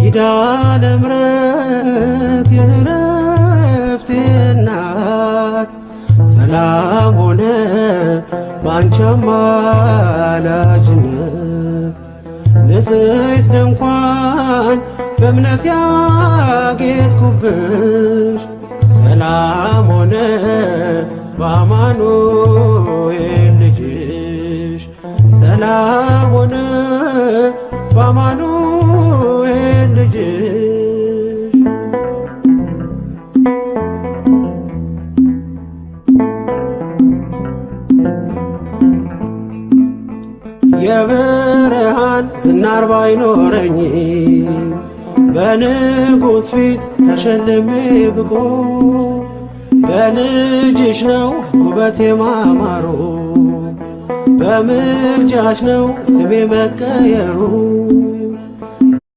ኪዳነ ምሕረት የእረፍቴ እናት ሰላም ሆነ ባንቺ አማላጅነት። ንጽሕት ድንኳን በእምነት ያጌጥኩብሽ ሰላም ሆነ በአማኑኤል ልጅሽ፣ ሰላም ሆነ በአማኑኤል ልጅሽ። የብርሃን ዝናር ባይኖረኝ በንጉሥ ፊት ተሸልሜ ብቆም በልጅሽ ነው ውበቴ ማማሩ፣ በምልጃሽ ነው ስሜ መቀየሩ።